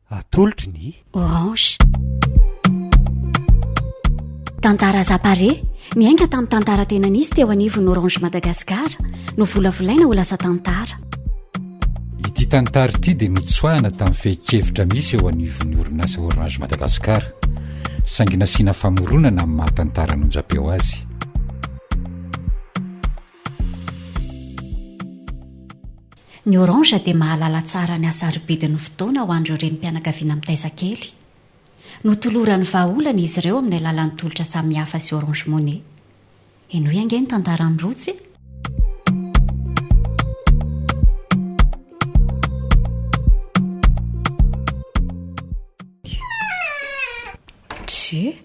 Atolotry ny. Orange. Tantara Zapare, miainga tamin'ny tantara tena nisy teo anivon'ny Orange Madagascar, novolavolaina ho lasa tantara. Ity tantara ity dia notsoahina tamin'ny fehin-kevitra misy eo anivon'ny orinasa Orange Madagascar, saingy nasiana famoronana amin'ny maha tantara an'onjam-peo azy. Ny Orange dia mahalala tsara ny hasarobidin'ny fotoana ho an'ireo renim-pianakaviana mitaiza kely. Notolorany vahaolana izy ireo amin'ny alalan'ny tolotra samihafa sy Orange Money. Henoy ange ny tantaran'i Rotsy e! Dry!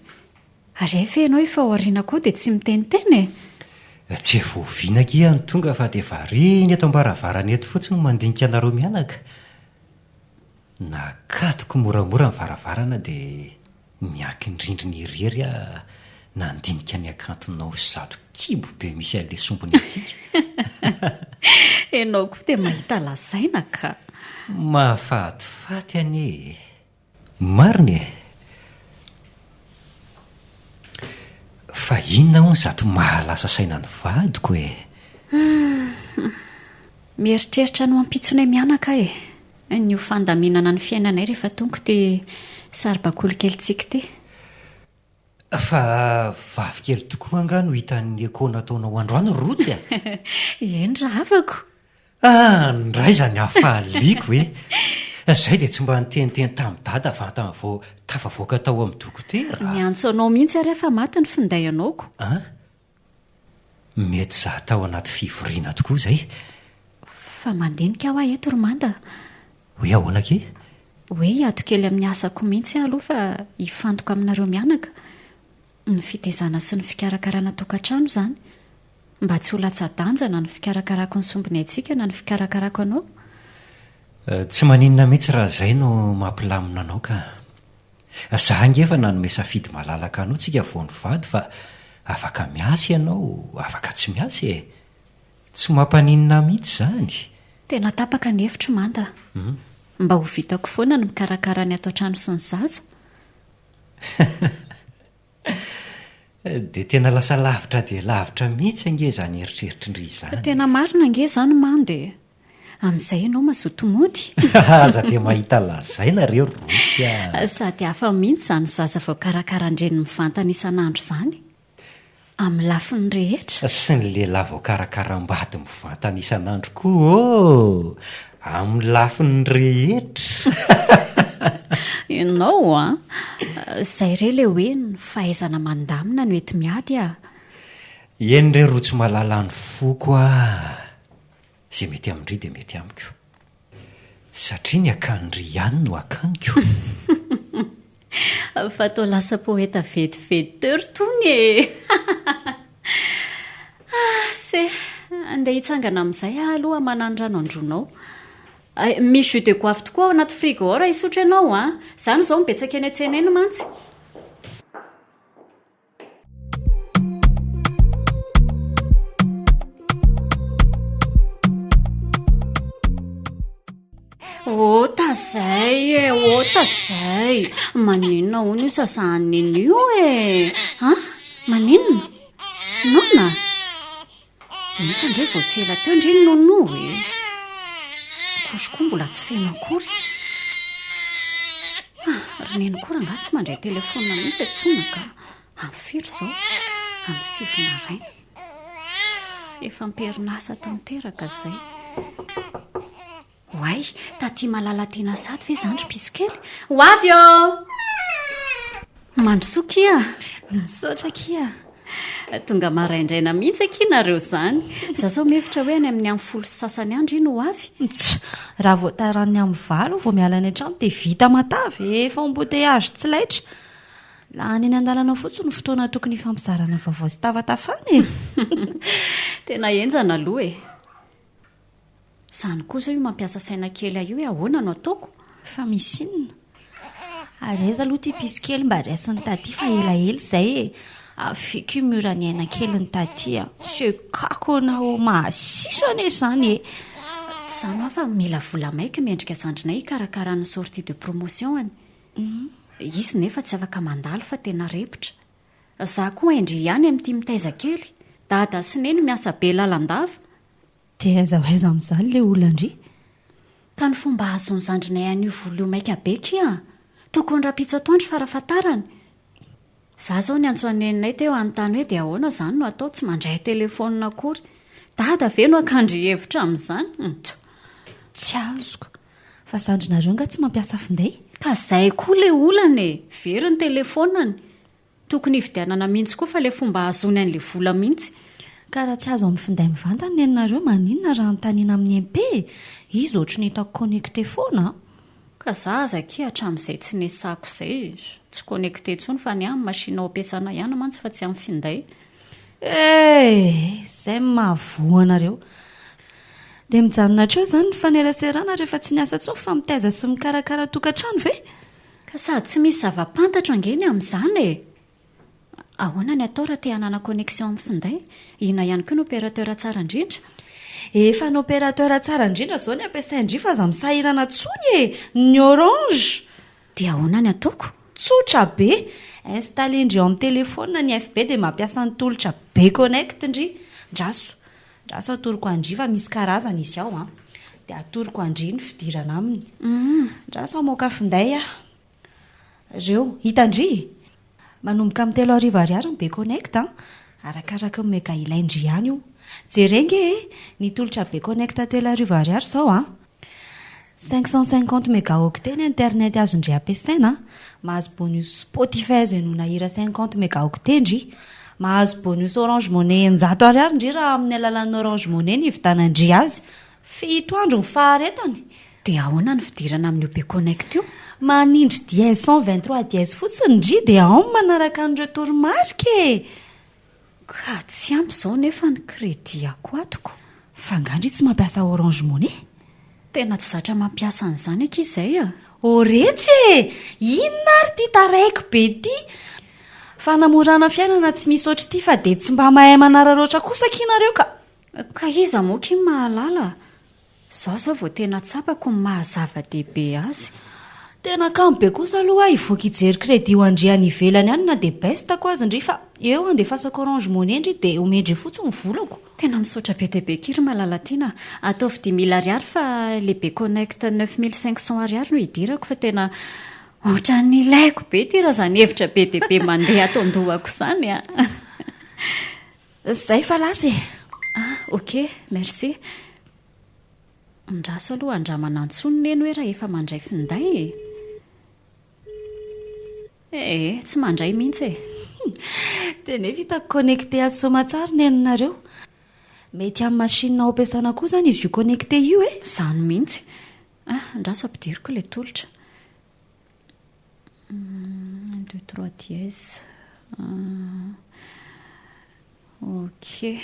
Ary hay ve ianao efa ao aoriana koa dia tsy miteniteny e? Tsy efa oviana akia no tonga fa dia variana eto am-baravarana eto fotsiny mandinika anareo mianaka. Nakatoko moramora ny varavarana dia niankin-drindrina irery aho nandinika ny hakantonao sy zato kibo be misy an'ilay sombiny antsika. Ianao koa dia mahita lazaina ka! Mahafatifaty anie e! Marina e! Fa inona hono izato mahalasa saina ny vadiko e? Humm. Mieritreritra ny ho ampitsonay mianaka aho e. Ny ho fandaminana ny fiainanay rehefa tonga ity saribakoly kelintsika ity. Fa vavy kely tokoa angaha no hitan'ny echo nataonao androany ry Rotsy a? Eny rahavako. Ah, ndray izany hafaliako e! Zay dia tsy mba niteniteny tamin'i Dada vantany vao tafavoaka tao amin'ny dokotera a! Niantso anao mihitsy ary aho fa maty ny finday anaoko. An? Mety za tao anaty fivoriana tokoa izay. Fa mandinika aho eto ry Manda. Hoe ahoana akia? Hoe hiato kely amin'ny asako mihitsy aho aloha fa hifantoka aminareo mianaka. Ny fitaizana sy ny fikarakarana tokantrano izany. Mba tsy ho latsa-danja na ny fikarakarako ny sombiniaintsika na ny fikarakarako anao. Tsy maninona mihitsy raha izay no mampilamina anao ka. Za ange efa nanome safidy malalaka anao tsika vao nivady fa afaka miasa ianao, afaka tsy miasa e. Tsy mampaninona ahy mihitsy izany. Tena tapaka ny hevitro Manda. Mba ho vitako foana ny mikarakara ny ato an-trano sy ny zaza. Dia tena lasa lavitra dia lavitra mihitsy ange izany eritreritr'ndry izany e. Tena marina ange izany Manda e. Amin'izay ianao mazoto mody. Aza dia mahita lazaina re Rossy a. Sady hafa mihitsy izany zaza voakarakaran-dreny mivantana isan'andro izany. Amin'ny lafiny rehetra. Sy ny lehilahy voakarakaram-bady mivantana isan'andro koa ô! Amin'ny lafiny rehetra. Ianao an! Izay re ilay hoe ny fahaizana mandamina no enti-miady a! Eny re Rotsy malala ny foko a! Izay mety amin-dry dia mety amiko. Satria ny akanin-dry ihany no akaniko. Fa toa lasa poeta vetivety teo ry Tony e! Ah, se, andeha hitsangana amin'izay aho aloha hamana ny rano handroanao. Misy jus de goavy tokoa ao anaty frigo ao raha hisotro ianao an! Izany izao no betsaka eny an-tsena eny mantsy. Ota zay e, ota zay. Maninona hono io sasahan'i Neny io e? An? Maninona? Noana? Nefa ndre vao tsy ela teo ndry nono e. Couche koa mbola tsy feno akory. Ah, ry neny koa rangahy tsy mandray telefaonina mihitsy antsoina ka. Amin'ny firy izao? Amin'ny sivy maraina. Efa am-perinasa tanteraka izay. Oay, taty Malala-tiana sady ve izany ry piso kely? Ho avy ô! Mandrosoa kia! Misaotra kia! Tonga maraindraina mihitsy akia nareo izany. Za zao mihevitra hoe any amin'ny amin'ny 10:30 andry iny ho avy. Tsa! Raha vao taran'ny amin'ny valo vao miala any an-trano dia vita matavy, efa embouteillage tsy laitra. Lany eny an-dalana fotsiny ny fotoana tokony hifampizarana vaovao sy tafatafana e! Tena henjana aloha e! Izany kosa io mampiasa saina kely ahy io hoe ahoana no ataoko? Fa misy inona? Ary aiza aloha ity piso kely mba raisin'i Taty fa elaela izay e! Aviako io miora ny aina kelin'i Taty a! Sekako anao mahasiso anie izany e! Tsy izany hoa fa mila vola maika mendrika zandrinay hikarakara ny sortie de promotion-ny. Izy nefa tsy afaka mandalo fa tena repotra. Za koa hain-dry ihany amin'ity mitaiza kely. Dada sy Neny miasa be lalandava. Dia aiza ho aiza amin'izany ilay olona ndry? Ka ny fomba ahazoan'ny zandrinay an'io vola io maika be kia! Tokony rahampitso atoandro farafahatarany. Za zao niantso an'i Neninay teo hanontany hoe dia ahoana izany no atao, tsy mandray telefaonina akory. Dada ve no hakandry hevitra amin'izany? Ntsa. Tsy azoko. Fa zandrinareo nga tsy mampiasa finday? Ka zay koa le olana e! Very ny telefaoniny. Tokony hividianana mihitsy koa fa le fomba ahazoany an'le vola mihitsy. Ka raha tsy azo amin'ny finday mivantana ny anareo maninona raha anontaniana amin'ny MP e? Izy ohatry ny hitako connecté foana an! Ka za aza akia hatramin'izay tsy nesako izay tsy connecté intsony fa ny ahy amin'ny machine ao am-piasana ihany mantsy fa tsy amin'ny finday. Eh! Izay no mahavoa anareo. Dia mijanona hatreo izany ny faneraserana rehefa tsy miasa intsony fa mitaiza sy mikarakara tokantrano ve? Ka sady tsy misy zava-pantatro ange ny amin'izany e! Ahoana ny atao raha te hanana connexion amin'ny finday? Inona ihany koa ny opérateur tsara indrindra? Efa ny opérateur tsara indrindra izao ny ampiasain-dry fa aza misahirana intsony e! Ny Orange! Dia ahoana ny ataoko? Tsotra be! Installer-ndry ao amin'ny telephone ny FB dia mampiasa ny tolotra Bconnect ndry. Ndraso, ndraso atoroko an-dry fa misy karazany izy ao an! Dia atoroko an-dry ny fidirana aminy. Ndraso hamoaka finday aho. Reo, hitan-dry? Manomboka amin'ny 3000 ariary ny Bconnect an! Arakaraky ny mega ilain-dry ihany io. Jereo nge e! Ny tolotra Bconnect 3000 ariary izao an! 550 mégaoctets ny internet azon-dry ampiasaina an! Mahazo bonus Spotify azo henoina hira 50 mégaoctets ndry. Mahazo bonus Orange Money 600 ariary ndry raha amin'ny alalan'ny Orange Money no hividianan-dry azy. Fito andro ny faharetany. Dia ahoana ny fidirana amin'io Bconnect io? Manindry dièse 123 dièse fotsiny ndry dia ao ny manaraka an'ireo toromarika e! Ka tsy ampy izao nefa ny crédit ako atoko. Fa nga ndry tsy mampiasa Orange Money? Tena tsy zatra mampiasa an'izany akia izay a! O retsy e! Inona ary ity taraiky be ity? Fanamorana fiainana tsy misy ohatr'ity fa dia tsy mba mahay manararaotra kosa akia nareo ka! Ka iza moa ki mahalala? Zao zao vao tena tsapako ny maha zava-dehibe azy. Tena kamo be kosa aloha aho hivoaka hijery crédit ho an-dry any ivelany any na dia best-ko aza ndry fa eo andefasako orange money ndry dia omen-dry fotsiny ny volako. Tena misaotra be dia be akia ry Malalatiana a! Ataovy dix mille ariary fa le Bconnect 9500 ariary no hidirako fa tena ohatran'ny ilaiko be ity raha izany hevitra be dia be mandeha ato an-dohako izany a! Zay fa lasa e! Ah ok, merci. Andraso aloha andramana antsony neny hoe raha efa mandray finday e! Ee, tsy mandray mihitsy e! Dia nefa hitako connecté ato soamatsara neninareo. Mety amin'ny machine ao ampiasana koa izany izy io connecté io e! Izany mihitsy. Ah, andraso ampidiriko ilay tolotra. Un, deux, trois dièse. Ok.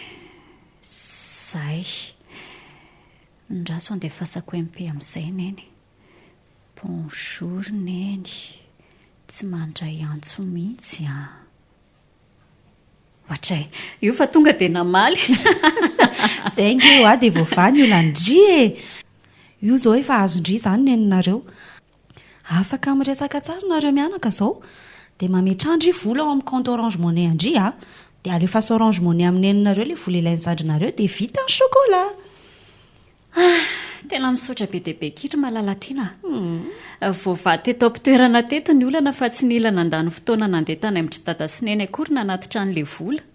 Zay. Ndraso andefasako MP amin'izay neny. Bonjour neny. Tsy mandray antso mihitsy an. Ohatray. Io fa tonga dia namaly. Zay nge hoa dia voavaha ny olan-dry e. Io zao efa azon-dry izany neninareo. Afaka miresaka tsara nareo mianaka zao dia mametraha ndry vola ao amin'ny compte orange money an-dry a! Dia alefaso orange money amin'ny neninareo ilay vola ilain'ny zandrinareo dia vita ny chocolat! Ah! Tena misaotra be dia be akia ry Malalatiana a! Voavaha teto am-pitoerana teto ny olana fa tsy nila nandany fotoana nandeha tany amin-dry dada sy neny akory nanatitra an'ilay vola.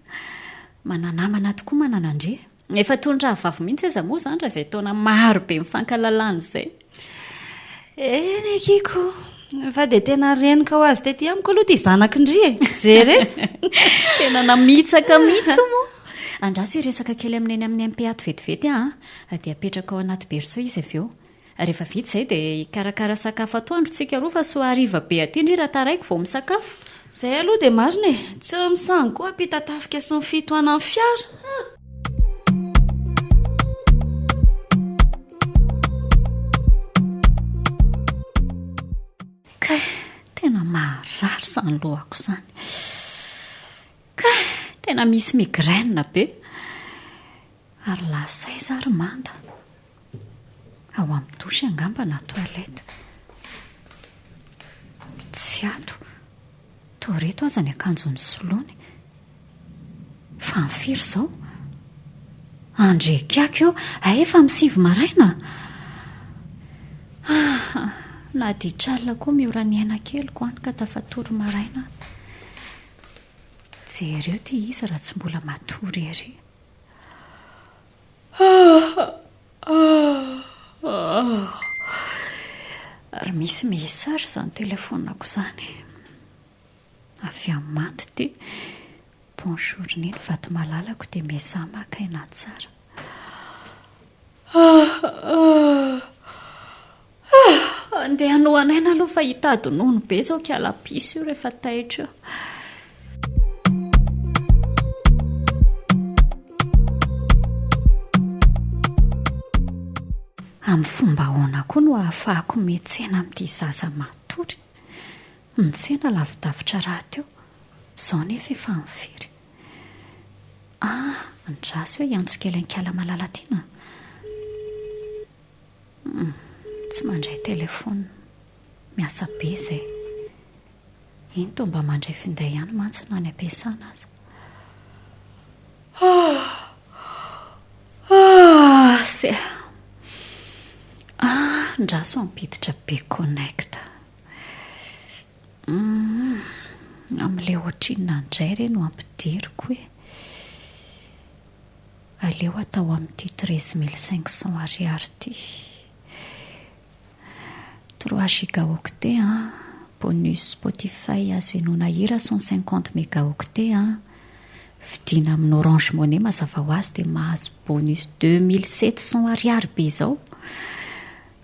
Mana-namana tokoa manana an-dry. Efa toy ny rahavavy mihitsy aza moa izany raha izay taona maro be mifankalalana izay. Eny akia-ko, fa dia tena renoka ho azy tety amiko aloha ity zanaky ndry e! Jere! Tena namitsaka mihitsy moa! Andraso hiresaka kely amin'i Neny amin'ny MP ato vetivety aho an! Dia apetrako ao anaty berceau izy avy eo. Rehefa vita izay dia hikarakara sakafo atoandro tsika roa fa soa hariva be aty ndry raha taraiky vao misakafo. Izay aloha dia marina e! Tsy misangy koa ampitatafika sy ny fitohanan'ny fiara. Kay, tena marary izany lohako izany. Kay, tena misy migraine be. Ary lasa aiza ary manda? Ao amin'ny douche angamba na toilette. Tsy ato. Toa ireto aza ny akanjo nosoloany. Fa amin'ny firy izao? Andre kiaka io, hay efa amin'ny sivy maraina? Ah, na ditra alina koa miora ny aina keliko any ka tafatory maraina aho. Jereo ity izy raha tsy mbola matory ery. Ary misy message izany telefaoniko izany. Avy amin'ny Mando ity. Bonjour Neny vato malalako dia miezaha maka aina tsara. Andeha hanohana aina aloha fa hitady nono be izao kiala piso io rehefa taitra eo. Amin'ny fomba ahoana koa no ahafahako miantsena amin'ity zaza matory? Ny tsena lavidavitra rahateo. Izao anefa efa amin'ny firy? Ah, andraso hoe hiantso kely an'i Malala-tiana. Hum, tsy mandray telefaonina. Miasa be izay. Iny toa mba mandray finday ihany mantsy na any am-piasana aza. Ah! Ah! Se. Ah, andraso hampiditra be connect. Humm, amin'ilay ohatrinona indray re no ampidiriko e? Aleo atao amin'ity 13500 ariary ity. Trois gigaoctets an, bonus Spotify azo henoina hira 150 mégaoctets an, vidiana amin'ny Orange Money mazava ho azy dia mahazo bonus 2700 ariary be izao.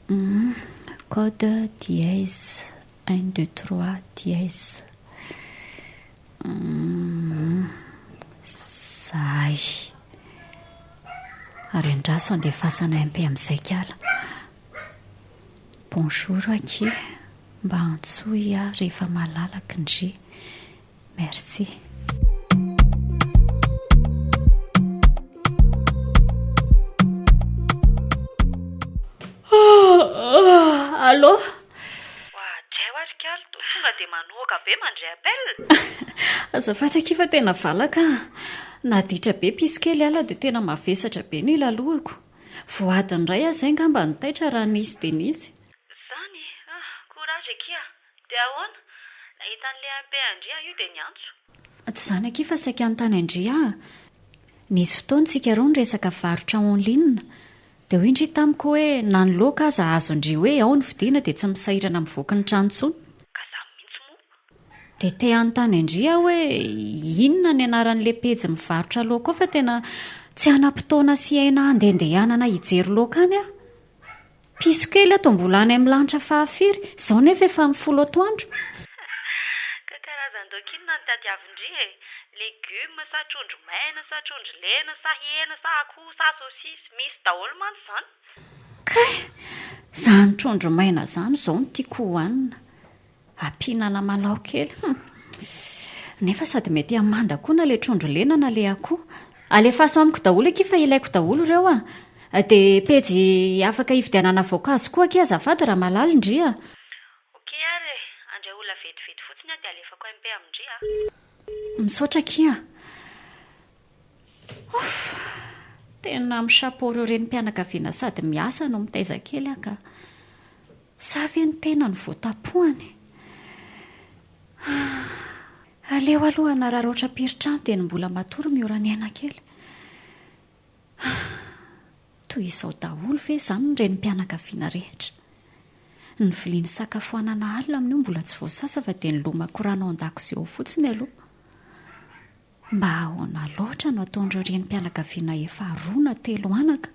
Humm code dièse un deux trois dièse humm zay ary andraso andefasana MP amin'izay kala bonjour akia mba antsoy aho rehefa malalaka ndry Merci. Allô? Oadray hoa ry kalo, tonga dia manohaka be mandray appel. Azafady akia fa tena valaka ah. Naditra be piso kely ala dia tena mavesatra be ny lalohako. Vao adiny iray aho izay angamba no taitra raha nisy dia nisy. Zany ah, courage akia. Dia ahoana? Nahita an'ilay MP an-dry aho io dia niantso. Tsy izany akia fa saika hanontany an-dry aho. Nisy fotoana isika roa niresaka varotra en ligne. Dia hoy ndry tamiko hoe na ny laoka aza azon-dry hoe ao ny vidiana dia tsy misahirana mivoaka ny trano intsony. Ka izany mihitsy moa. Dia te hanontany an-dry aho hoe inona ny anaran'ilay pejy mivarotra laoka ao fa tena tsy hanam-potoana sy aina handehandehanana hijery laoka any aho. Piso kely ato mbola any amin'ny lanitra fahafiry, izao nefa efa amin'ny folo atoandro. Ka karazan-daoka inona no tadiavin-dry e? Legioma sa trondro maina sa trondro lena sa hena sa akoho sa saosisy? Misy daholo mantsy izany. Kay! Izany trondro maina izany izao no tiako hohanina. Ampiana anamalaho kely. Hum. Nefa sady mety hamanda koa na le trondro lena na le akoho. Alefaso amiko daholo akia fa ilaiko daholo ireo a. Dia pejy afaka hividianana voankazo koa akia azafady raha malala ndry a. Ok ary e, handray olona vetivety fotsiny aho dia alefako MP amin-dry a. Misaotra akia. Ouf! Tena mi-chapeau ireo renim-pianakaviana sady miasa no mitaiza kely aho ka. Sa ve ny tena no voatapohany? Ah! Aleo aloha hanararaotra am-piritrano dia ny mbola matory miora ny aina kely. Ah! Toy izao daholo ve izany ny renim-pianakaviana rehetra? Ny vilia nisakafoanana alina amin'io mbola tsy voasasa fa dia nilomako rano ao an-dakozia ao fotsiny aloha. Mba ahoana loatra no ataon'ireo renim-pianakaviana efa roa na telo anaka?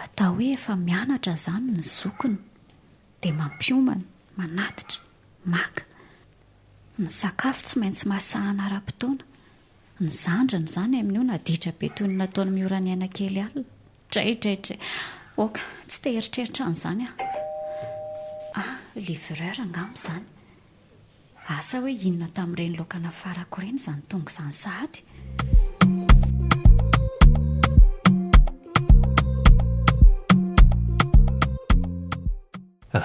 Atao hoe efa mianatra izany ny zokiny, dia mampiomana, manatitra, maka. Ny sakafo tsy maintsy masahana ara-potoana. Ny zandriny izany amin'io naditra be toy ny nataon'i Mioraniaina kely alina. Dray dray dray. Ok, tsy te hieritreritra an'izany aho. Ah, livreur angamba izany. Asa hoe inona tamin'ireny laoka nafarako ireny izany tonga izany sahady?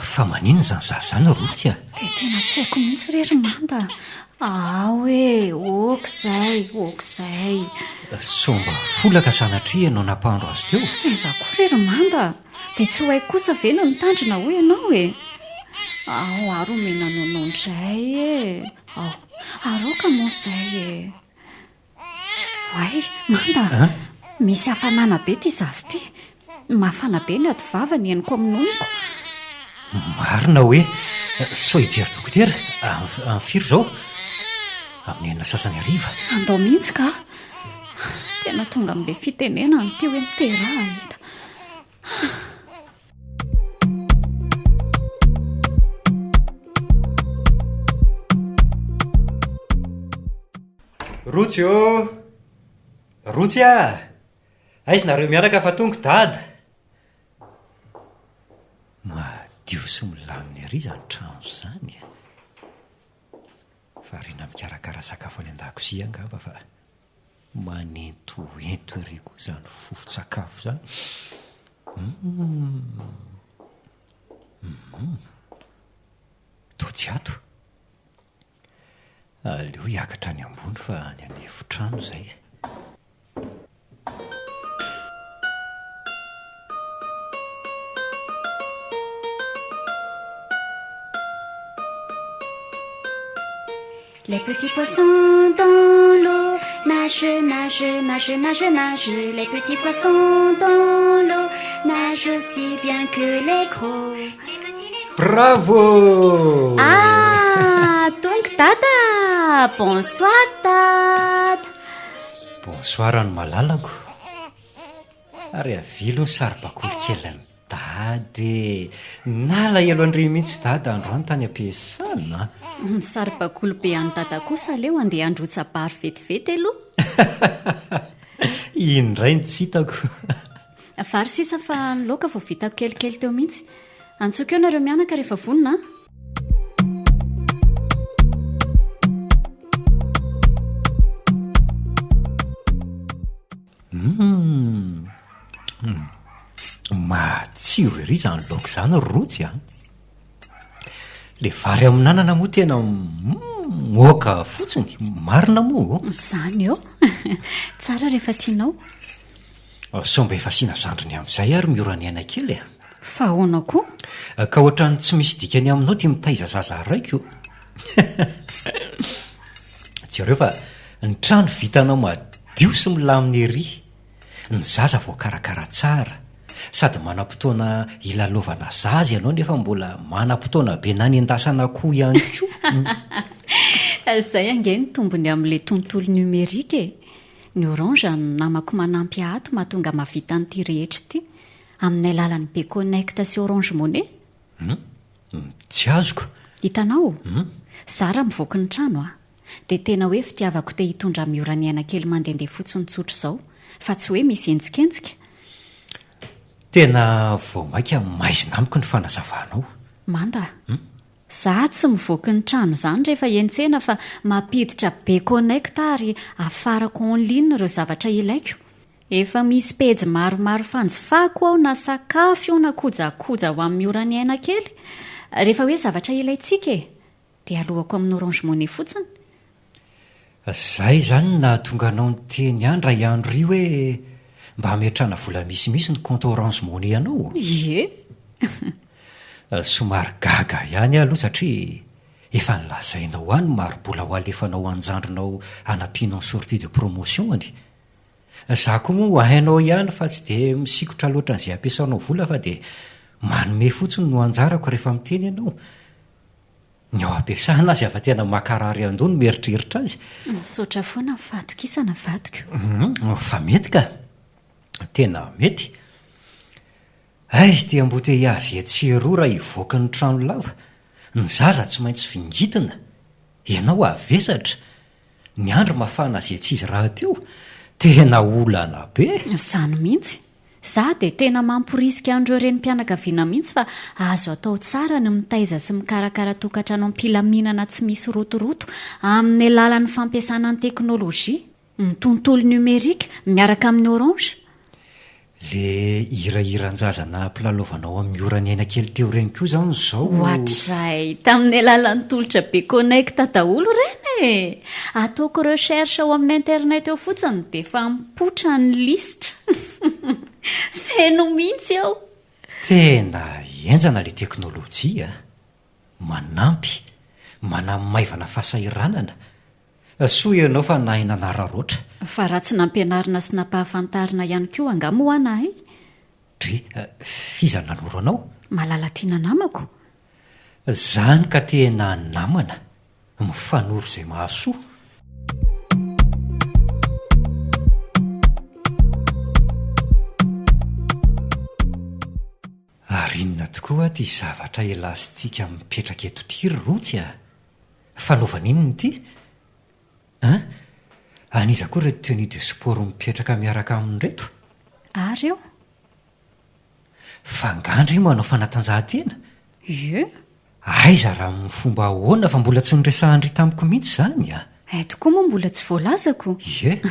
Fa maninona izany zaza izany Rotsy a? Dia tena tsy haiko mihitsy re ry Manda a! Ao e! Ok izay, ok izay. Sao mba folaka sanatria ianao nampandro azy teo? Aiza koa re ry Manda a! Dia tsy ho haiko kosa ve ny mitandrina hoy ianao e? Ao ary omena nono indray e! Ao, aroaka moa izay e! Oay, Manda a! Misy hafanana be ity zaza ity. Mafana be ny ativavany henoko amin'ny nonoko. Marina hoe? Sao hijery dokotera? Amin'ny firy izao? Amin'ny enina sasany hariva. Andao mihitsy ka! Tena tonga amin'ilay fitenenana ity hoe miteraha hita. Rotsy ô! Rotsy a! Aiza nareo mianaka fa tonga dada? Madio sy milamina ery izany trano izany a! Variana mikarakara sakafo any an-dakozia angamba fa Manentohento ery koa izany fofon-tsakafo izany. Humm. Humm. Toa tsy ato. Aleo hiakatra any ambony fa any an'efitrano izay. Les petits poissons dans l'eau nagent, nagent, nagent, nagent, nagent. Les petits poissons dans l'eau nagent aussi bien que les gros. Bravo! Ah, tonga dada! Bonsoir dada! Bonsoir ny malalako. Ary avilo ny saribakoly kelin'i Dada e! Nalahelo an-dry mihitsy Dada androany tany am-piasana a! Ny saribakoly be an'i Dada kosa aleo andeha handrotsa-bary vetivety aloha. Iny indray no tsy hitako. Vary sisa fa ny laoka vao vitako kelikely teo mihitsy. Antsoiko eo nareo mianaka rehefa vonona a! Humm! Matsiro ery izany laoka izany ry Rotsy a! Ilay vary amin'anana moa tena mihoaka fotsiny, marina moa ô? Izany eo! Tsara rehefa tianao. Sao mba efa asiana zandriny amin'izay ary mioraniaina kely e! Fa ahoana koa? Ka ohatran'ny tsy misy dikany aminao ity mitaiza zaza raiko. Jereo fa ny trano vitanao madio sy milamina ery, ny zaza voakarakara tsara, sady manam-potoana hilalaovana zaza ianao nefa mbola manam-potoana be nanendasana akoho ihany koa. Izay ange ny tombony amin'ilay tontolo numérique e! Ny Orange no namako manampy ahy ato mahatonga mahavita an'ity rehetra ity, amin'ny alalan'ny Bconnect sy Orange Money. Hum, tsy azoko. Hitanao? Hum. Za raha mivoaka ny trano a, dia tena hoe fitiavako te hitondra miora ny aina kely mandehandeha fotsiny tsotra izao, fa tsy hoe misy henjikenjika. Tena vao mainka maizina amiko ny fanazavanao. Manda a. Hum. Za tsy mivoaka ny trano izany rehefa hiantsena fa mampiditra Bconnect ary afarako en ligne ireo zavatra ilaiko. Efa misy pejy maromaro fanjifako ao na sakafo io na kojakoja ho an'ny miora ny aina kely. Rehefa hoe zavatra ilaintsika e! Dia aloako amin'ny Orange Money fotsiny. Zay izany no nahatonga anao niteny ahy indray andro iry hoe mba hametrahana vola misimisy ny compte Orange Money anao? Ie. Somary gaga ihany aho aloha satria efa nolazainao ahy ny mari-bola ho alefanao an-jandrinao hanampianao ny sortie de promotion-ny. Za koa moa hainao ihany fa tsy dia misikotra loatra an'izay ampiasanao vola fa dia manome fotsiny no anjarako rehefa miteny ianao. Ny ao am-piasana aza efa tena makarary an-doha ny mieritreritra azy. Misaotra foana ny fahatokisana vadiko. Hum, fa mety ka. Tena mety. Hay, ity embouteillage etsy sy eroa raha hivoaka ny trano lava. Ny zaza tsy maintsy fingitina. Ianao havesatra. Ny andro mafana izay tsy izy rahateo. Tena olana be. Izany mihitsy. Za dia tena mamporisika an'ireo renim-pianakaviana mihitsy fa azo atao tsara ny mitaiza sy mikarakara tokantrano am-pilaminana tsy misy rotoroto amin'ny alalan'ny fampiasana ny teknolojia, ny tontolo numerika miaraka amin'ny Orange. Le hirahiran-jaza nampilalaovanao amin'i Ora niaina kely teo ireny koa izany izao. Ohatray, tamin'ny alalan'ny tolotra be connect daholo ireny e! Ataoko recherche ao amin'ny internet eo fotsiny dia efa mipoitra ny lisitra. Feno mihitsy ao. Tena henjana le teknolojia a! Manampy, manamaivana fahasahiranana. Soa ianao fa nahay nanararaotra. Fa raha tsy nampianarina sy nampahafantarina ihany koa angaha moa aho nahay? Dry, f'iza no nanoro anao? Malalatiana namako. Zany ka tena namana, mifanoro izay mahasoa. Ary inona tokoa ity zavatra elastika mipetraka eto ity ry Rotsy a? Fanaovana inona ity? An? An'iza koa ireto tenue de sport mipetraka miaraka aminy ireto? Ary eo? Fa angaha ndry manao fanatanjahantena? Ie. Aiza raha amin'ny fomba ahoana fa mbola tsy noresahan-dry tamiko mihitsy izany a! Hay tokoa moa mbola tsy voalazako. Ie.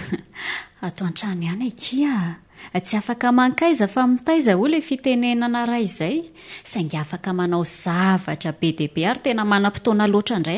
Ato an-trano ihany akia a! Tsy afaka mankaiza fa mitaiza hoy ilay fitenenana iray izay. Saingy afaka manao zavatra be dia be ary tena manam-potoana loatra indray.